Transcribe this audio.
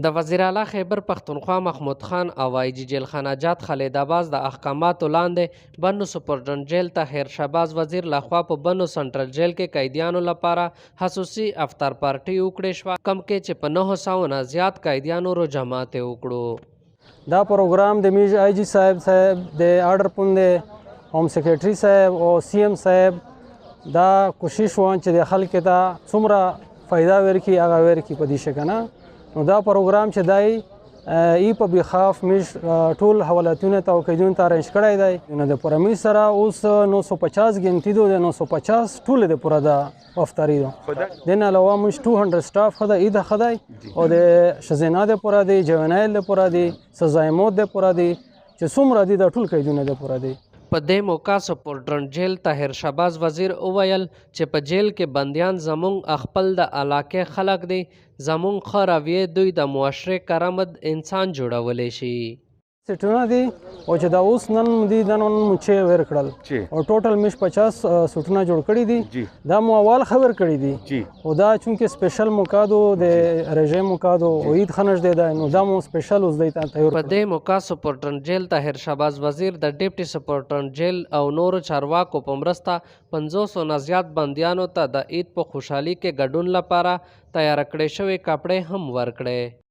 د وزیراعلی خیبر پښتونخوا محمود خان او آی جي جیل خانه جات خالد عباس د احکاماتو لاندې بنو سپرډنټ جیل طاهر شهباز وزیر لخوا په بنو سنټرل جیل کې قیدیانو لپاره خصوصي افطار پارټي وکړې شوه، کوم کې چې په 900 نه زیات قیدیانو روژه ماتې وکړو. دا پروګرام د میژ آی جی صاحب صاحب د آرډر پوندې، هوم سیکریټری صاحب او سی ایم صاحب دا کوشش وان چې د خلک ته څومره فایده ورکي هغه ورکي په دې شکنه. نو دا پروګرام چې دی ای په بخاف میش ټول حوالتونه ته او قیدیون ته ارینج کړی دی. نو د پوره میش سره اوس 950 ګنتی دو، د 950 ټول د پوره د افطاری دو. د نه علاوه موږ 200 سټاف خدای عید خدای او د شزینا د پوره دی، جوینایل د پوره دی، سزای موت د پوره دی، چې څومره دی د ټول قیدونه د پوره دی. په دې موقع سپورټرن جیل طاهر شهباز وزیر وویل چې په جیل کې بندیان زمونږ خپل د علاقې خلک دي، زمونږ ښه رویې دوی د معاشرې کرامت انسان جوړولی شي. سیټونه دي او چې دا اوس نن دي، دا نن مو چې ور کړل او ټوټل مش 50 سوټونه جوړ کړي دي. دا مو اول خبر کړی دي او دا چونکه سپیشل موقع دو، د رژیم موقع دو او عید خنش دی دا، نو دا مو سپیشل اوس دی ته تیار. په دې موقع سپورټن جیل طاهر شهباز وزیر د ډیپټي سپورټن جیل او نورو چارواکو په مرسته 500 نه زیات بندیانو ته د عید په خوشحالي کې ګډون لپاره تیار کړې شوې کپړې هم ورکړې.